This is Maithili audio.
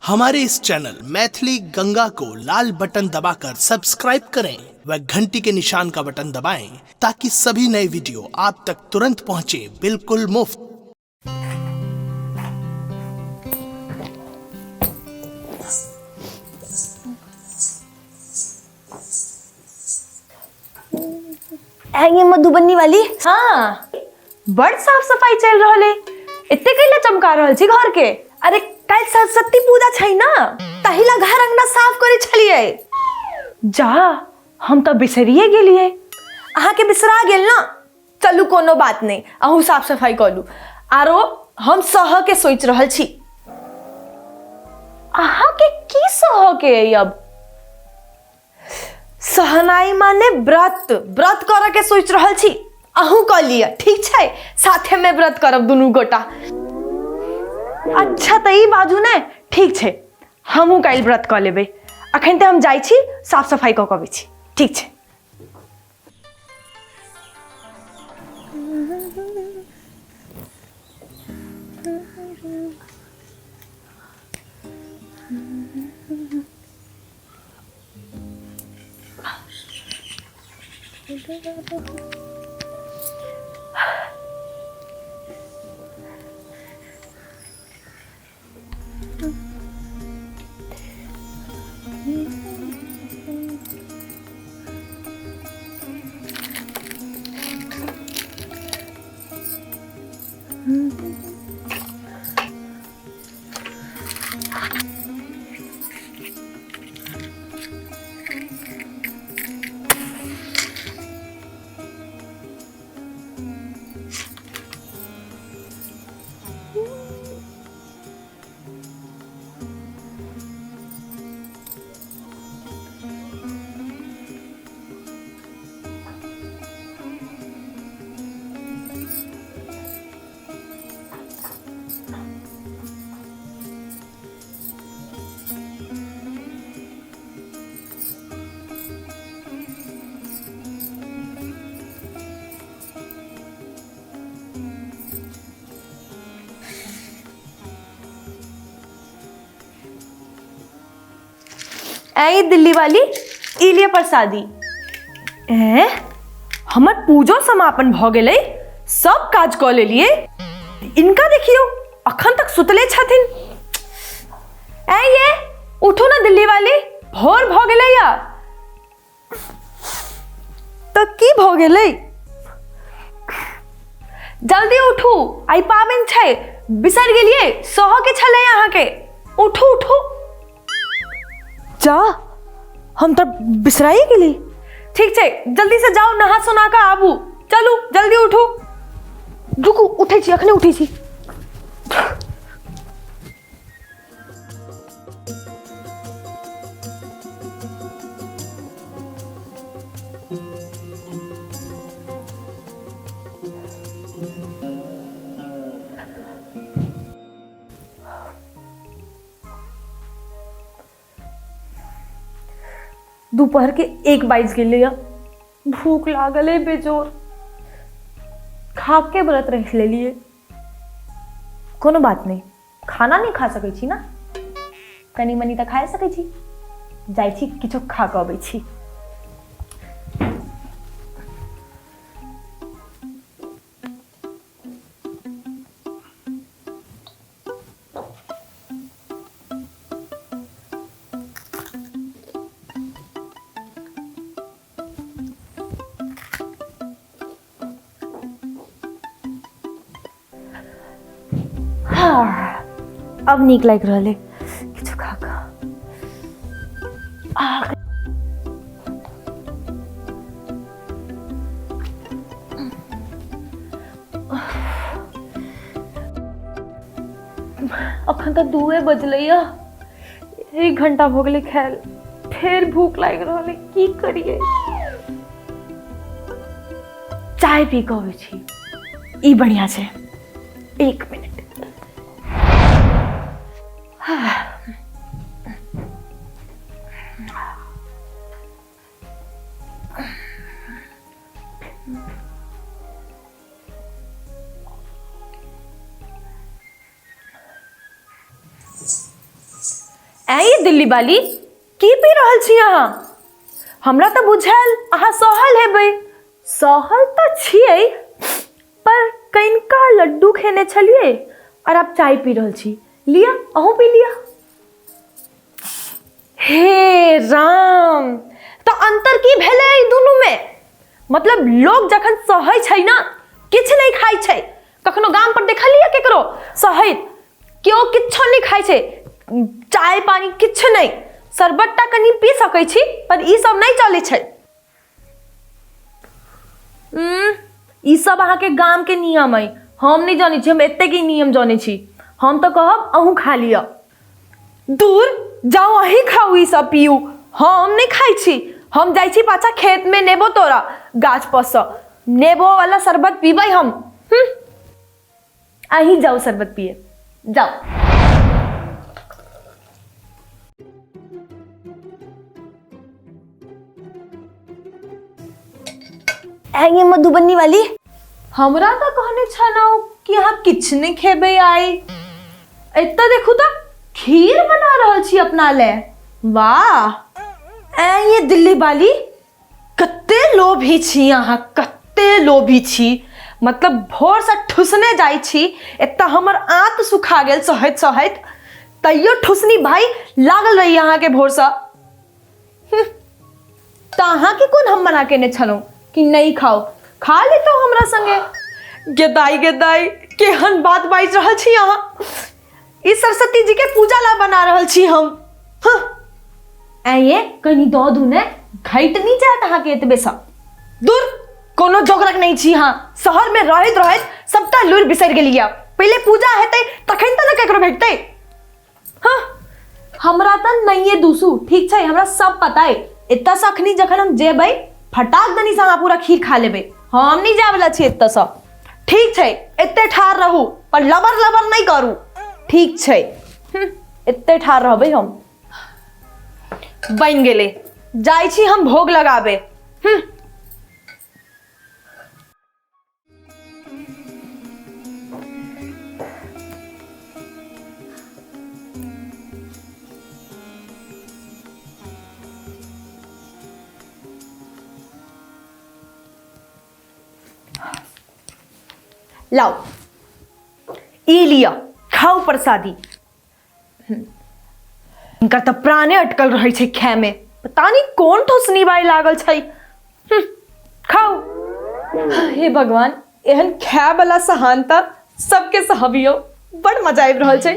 हमारे इस चैनल मैथिली गंगा को लाल बटन दबाकर सब्सक्राइब करें व घंटी के निशान का बटन दबाएं ताकि सभी नए वीडियो आप तक तुरंत पहुंचे बिल्कुल मुफ्त। ये मधुबनी वाली। हाँ, बड़ साफ सफाई चल रहल है। एते कैला चमका रहल छी घर के? अरे काल्हि सरस्वती पूजा छै ना, ताहि ला घर अंगना साफ करे छलियै। जा, हम तऽ बिसरिए गेलियै। अहाँ के बिसरा गेल ना? चलू कोनो बात नहीं, अहूँ साफ सफाई करू। आरो हम सह के सोच रहल छी। अहाँ के की सह के अइ अब? सहनाई माने व्रत, व्रत करऽ के सोच रहल छी। अहूँ कऽ लिअ, ठीक छै? साथे में व्रत करब दुनू गोटा। अच्छा तऽ ई बाजू ने, ठीक छै, हमहूँ काल्हि व्रत कऽ लेबै। अखन तऽ हम जाइ छी, साफ सफाई कऽ कऽ अबै छी, ठीक छै? ऐ दिल्ली वाली, ई लिए प्रसादी। ऐं, हमर पूजो समापन भऽ गेलै, सब काज कऽ लेलियै, इनका देखियौ अखन तक सुतले छथिन। ऐं ये, उठू ना दिल्ली वाली, भोर भऽ गेलै। या तऽ की भऽ गेलै? जल्दी उठू, आइ पाबनि छै, बिसरि गेलियै? सह के छलै अहाँके। उठू उठू। जा, हम तऽ बिसराइए गेली। ठीक छै, जल्दी से जाउ, नहा सोना कऽ आबू। चलू, जल्दी उठू। रुकू, उठै छी, अखने उठै छी। दोपहर के 1 बाजि गेलैया, भूख लागल है बेजोर, खा के व्रत रख लेलिए। कोनो बात नहीं, खाना नहीं खा सकै छी ना, कनी मनी तऽ खाए सकै छी। जाइ छी, किछो खा कऽ अबै छी। हाँ, अब नीक लागि रहल है किछु खा कऽ। अखन तऽ 2 बजलैया, 1 घंटा भऽ गेलै खायल, फेर भूख लागि रहल है। की करियै? चाय पी कऽ अबै छी, ई बढ़िया छै। 1 मिनट। ऐ दिल्ली वाली, की पी रहल छी अहाँ? हमरा तऽ बुझायल अहाँ सहल हेबै। सहल तऽ छियै, पर कनिका लड्डू खेने छलियै और आब चाय पी रहल छी। लिअ, अहूँ पी लिअ। हे राम, तऽ अन्तर की भेलै एहि दुनूमे? मतलब लोग जखन सहै छै ने, किछु नहि खाइ छै। कखनो गाम पर देखलियै केकरो सहैत? केओ किछो नहि खाइ छै, चाय पानी किछु नहि। शरबत टा कनि पी सकै छी, पर ई सब नहि चलै छै। ई सब अहाँके गामके नियम अइ, हम नहि जनै छी। हम एतेक ही नियम जनै छी। हम तऽ कहब अहूँ खा लिअ। दूर जाउ, अहीं खाउ, ई सब पियू, हम नहि खाइ छी। हम जाइ छी पाछा खेतमे नेबो तोड़ा, गाछ परसँ नेबो वाला शरबत पीबै हम। अहीं जाउ, शरबत पिए जाउ। आएंगे मधुबनी वाली। हमरा तऽ कहने छलहुँ कि अहाँ किछु नहि खेबै आइ। एतऽ देखू तऽ, खीर बना रहल छी अपना ले। वाह! ऐ ये दिल्ली वाली, कते लोभी छी अहाँ, कते लोभी छी! मतलब भोरसँ ठुसने जाइ छी, एतऽ हमर आँत सुखा गेल सहैत सहैत, तैयो ठुसनी भाई लागल रही अहाँके भोरसँ। तऽ अहाँके कोन हम मना केने छलहुँ कि नहि खाउ? खा लेतहुँ हमरा संगे। गे दाई, गे दाई, केहन बात बाजि रहल छी अहाँ! ई सरस्वती जी के पूजा ला बना रहल छी हम। हँ, ऐ कनी दऽ दू ने, घटि नहि जायत अहाँके एतबेसँ? दूर, कोनो जोगरक नहि छी अहाँ। शहरमे रहैत रहैत सबटा लूरि बिसरि गेलियै। पहिले पूजा हेतै तखन तऽ ने ककरो भेटतै। हाँ, हमरा तऽ नहिए दूसू, ठीक छै? हमरा सब पता अइ। एतऽसँ अखनी जखन हम जेबै, फटाक दनीसँ अहाँ पूरा खीर खा लेबै। हम नहि जायवला छी एतऽसँ, ठीक छै? एते ठाढ़ रहू, पर लबर लबर नहि करू, ठीक छै? एते ठाढ़ रहबै हम। बनि गेलै, जाइ छी हम भोग लगाबे। लाउ, ई लिअ, खाउ प्रसादी। हिनकर तऽ प्राणे अटकल रहै छै खायमे, पता नहि कोन ठोसनी बाई लागल छै। खाउ। हे भगवान, एहन खायवला सहानता सबके सहबियौ। बड़ मजा आबि रहल छै।